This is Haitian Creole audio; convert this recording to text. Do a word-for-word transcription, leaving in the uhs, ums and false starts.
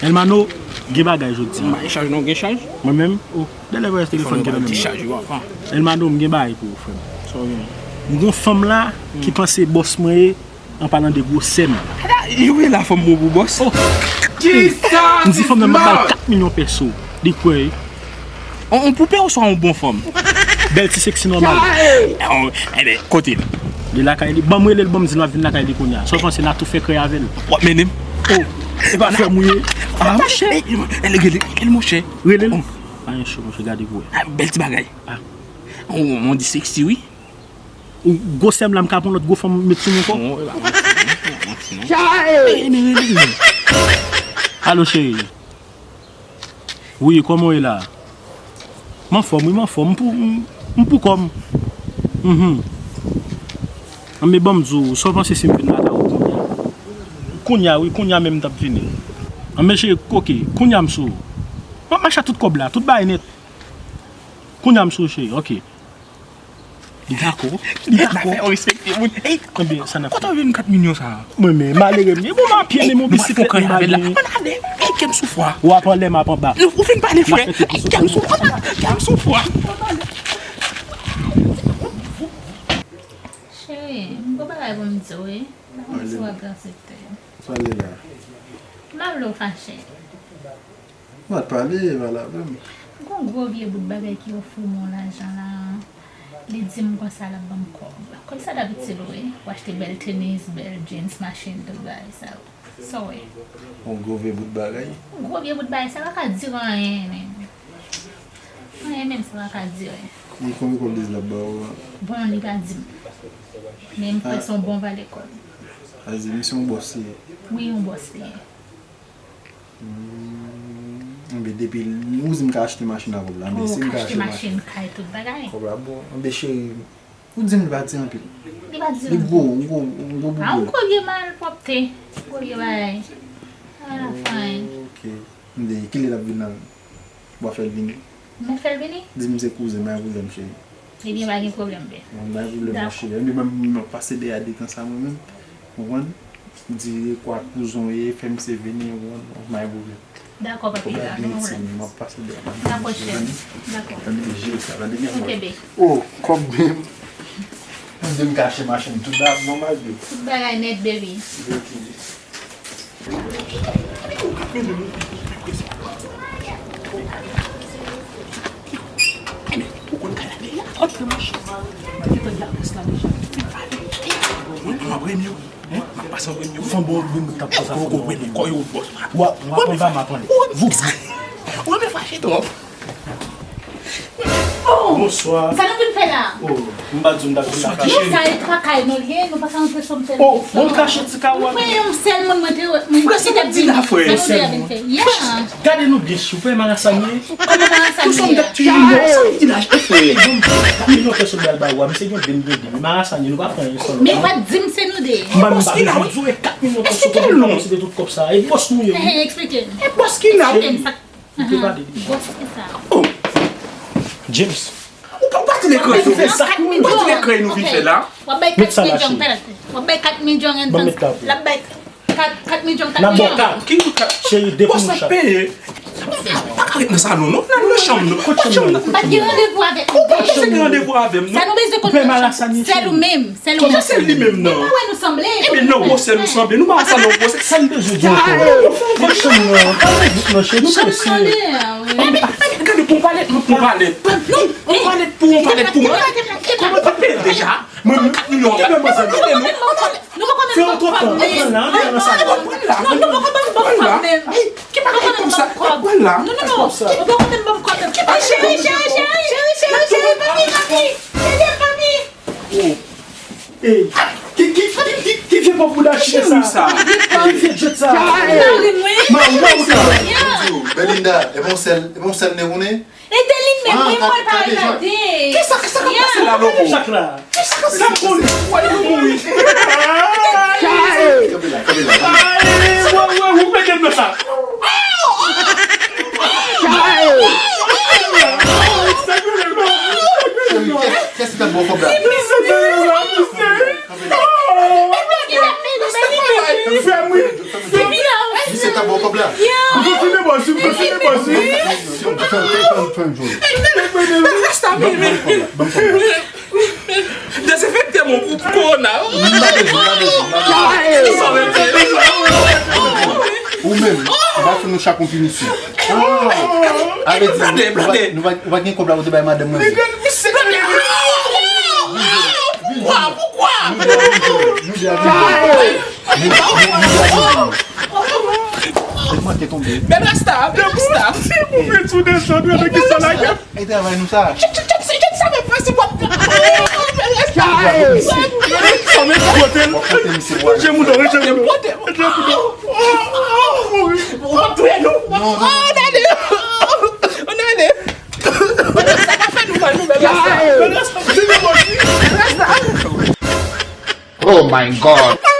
Elmano, gen bagay jodi a. M pa gen chaj non, gen chaj? Mwen menm? Oh, dèlè vwayaj telefòn ki nan men mwen. Elmano, m gen bagay pou ou, frè m. M gen yon fanm la ki panse bòs mwen ye, an palan de gwosè m. Yo rele fanm mwen pou bòs. M di fanm nan m ap ba l kat milyon pèso. Li kwè wi. On, on poupè oswa on bon fanm? Bèl ti seksi nòmal. Enben, kote l? Li lakay li. Ban m rele l, ban m di l m ap vin lakay li kounye a. Sa w panse n a tou fè krèy avè l? W ap mennen m? Oh, e pa frè m ou ye? Ah, monchè. Rele l, monchè. Rele l. Pa gen cho, monchè, gade pou wè. Bèl ti bagay. Ou di seksi, wi. Ou gwosè m la, m ka pran lòt gwo fanm met sou mwen ankò? Alo, cheri. Wi, kòman w ye la? M anfòm, wi, m anfòm. M pou, m, m pou kò m. Mhm. Anben, ban m di w, sa w panse si m vin lakay ou kounye a? Kounye a, wi, kounye a menm m t ap vini. Anben, cheri, oke, kounye a m sou ou. M ap mache ak tout kòb la, tout bagay nèt. Kounye a m sou ou, cheri, oke. Li dakò. Li dakò. Nafè yo respekte moun. Ey, kote w jwenn kat milyon sa a? Mwen menm, malere m ye. Bon, m a pye, men m yon bisiklèt m pa gen. Ann ale. Ey, kè m sou fwa. W ap anlè, m ap anba. Ou fin pale, frè. Ey, kè m sou fwa. Kè m sou fwa. Cheri, m gon bagay pou m di w, wi. M pa konn si w ap aksepte. Pale la. M pa vle w fache. Mwen t pale, e pa la menm. Gon gwo vye bout bagay ki ofri m yon lajan la. Li di m konsa l ap ban m kòb. Kòb sa t ap itil ou, wi. W achte bèl tenis, bèl jeans, machin, tout bagay sa yo. Sa w wè? Yon gwo vye bout bagay. Yon gwo vye bout bagay, sa pa ka dire anyen, menm. Anyen menm, sa pa ka dire. E konbyen kòb li di l ap ba w an? Bon, li pa di m. Men m kwè se yon bon valè kòb. Sa di, misye yon bòs li ye. Wi, yon bòs li ye. Hmm, enben, depi ou di m ka achte machin ak kòb la, enben, si m ka achte machin, kay, tout bagay. Kòb la bon. Enben, cheri, ou di m li pa di anpil. Li pa di anpil. Li gwo, yon gwo, yon gwo boubou. Ah, yon gwo vye malpwòpte. Gwo vye bagay. Ah, fine. Ok. Enben, kilè l ap vin la menm? W a fè l vini? Mwen fè l vini? Di m se kouzen, pa gen pwoblèm, cheri. Ebyen, pa gen pwoblèm, bèf. Mwen pa gen pwoblèm, mon cheri. Ebyen, mwen, mwen pase dèyè detan sa, mwen menm. Ou konprann? Di kwa kouzon ye, fè misye vini, ou konprann? Mwen pa gen pwoblèm. Dakò, papi, pa gen pwoblèm. M ap pase dèyè. Dakò, cheri. Dakò. Tande, jere sa, tande byen. Ok, babe. Oh, kòb menm. Mwen di m kache machin, tout bagay ap nòmal, babe. Tout bagay nèt, baby. Ok. Ou konn kay la deja. Antre machin. Mwen gentan gen adrès la deja. Mwen, mwen renmen yo. Mwen, mwen pase renmen yo. Fon bon, bon, tap sa. Kò yo, bòs. Wa, wa, konn ba m aprann. Vou. Ou renmen fache twòp. Oh! Bonswa. Sa nou vin fè la? Oh, m pa di w m t ap vin lakay ou. Non, sa e pa kay nou li ye, nou pa ka antre sòm sèl. Oh, bon, m kache ti kay ou a. Mwen yon sèl moun mwen te, mwen te di la, frè. Sa nou vin fè? Yeah. Gade nou byen, silvouplè, marasa nou ye. Kòman marasa nou ye? Sa m di la, frè. Kat milyon pèso bal ba ou a, misye gen de m gen de m. Marasa nou ye, nou pa pran yon sèl. Men pa di m se nou de. M pa di w e kat milyon pèso, se te tout kòb sa. E bòs nou ye, wi. Eksplike m. E bòs ki la, wi. Eksplike m sa. Ou te pale deja. Bòs ki sa? Oh! James. Ou pa, ou pa tire krèy nou vin fè la? W ap bay kat milyon pèl. W ap bay kat milyon. L ap bay kat, kat milyon, kat milyon. N ap ba w kat. Ki kat? Cheri, de pou nou chak. Bòs ap peye. Pa ka ret nan salon, non. Nan, nan chanm, non. Kot chanm nan? Pa gen randevou avèk nou. Ou pa bezwen gen randevou avè m, non. Sa nou bezwen konn, sèl ou menm. Sèl ou menm, non. Kòman se li menm nan? Ou pa wè nou sanble? Ebyen, nan gwosè nou sanble. Nou pa sa nan gwosè. Sa m bezwen di ankò? Machann nan, pa met bout nan chè, nou prese. Gade, gade, pou pale, pou pale. Non, pou pale, pou pale, pou pale. Kòman pa peye deja? Mwen, non, non, non, non, non. Nou poko menm ban m kòb menm. Fè yon twòp tan. Antre la, antre la nan salon. Non, nou poko menm ban m kòb menm. Ki bagay konsa? Pran la. Non, non, non. Ou poko menm ban m kòb menm. Ki bagay konsa? Cheri, cheri, cheri, cheri, cheri, cheri, pa vin, pa vin. Cheri, pa vin. Oh. Ey, ki, ki, ki, ki, ki vye pòp bouda chine sa? Ki vye djèt sa? Mari m, wi. Mari w, mari w sa. Belinda, e bon sèl, e bon sèl ne ou ne? E de li menm, wi, mwen pa regade. Kisa, kisa k ap pase la, loko? Chak la. Kisa k ap pase? Sa m konnen, ou wè nou mouri. Kanpe la, kanpe la. Ay, wè, wè, ou mete m nan sa. Kès ki t ap ba w kòb la? Misye t ap ba w kòb la. Ou konfime bòs, ou konfime bòs. Fè, fè, fè, fè yon jòl. Dezenfekte mon gwoup kowona. M pa bezwen, m pa bezwen, m pa bezwen. Ou menm, m va fè nou chak yon pinisyon. A vle di, nou va, nou va, nou va gen kòb la pou te bay madanm mwen. Poukwa? Poukwa? Nou de a viv. Nou de a viv. Nou, nou, nou de a viv. Li manke tonbe. Bèl rasta, bèl rasta. Ou vin sou desann, gade ki sa la gen. E travay nou sa. Chèk, chèk, chèk, chèk sa, men pase w ap. Bèl rasta. Sa men kote l. Kote misye, wè. Jemoudo, jemoudo. Jemoudo. Ou ap touye nou. Non, non, non. Oh, dade. Oh, dade. Sa ka fè nou mal, nou, bèl rasta. Bèl rasta. Bèl rasta. Oh my God.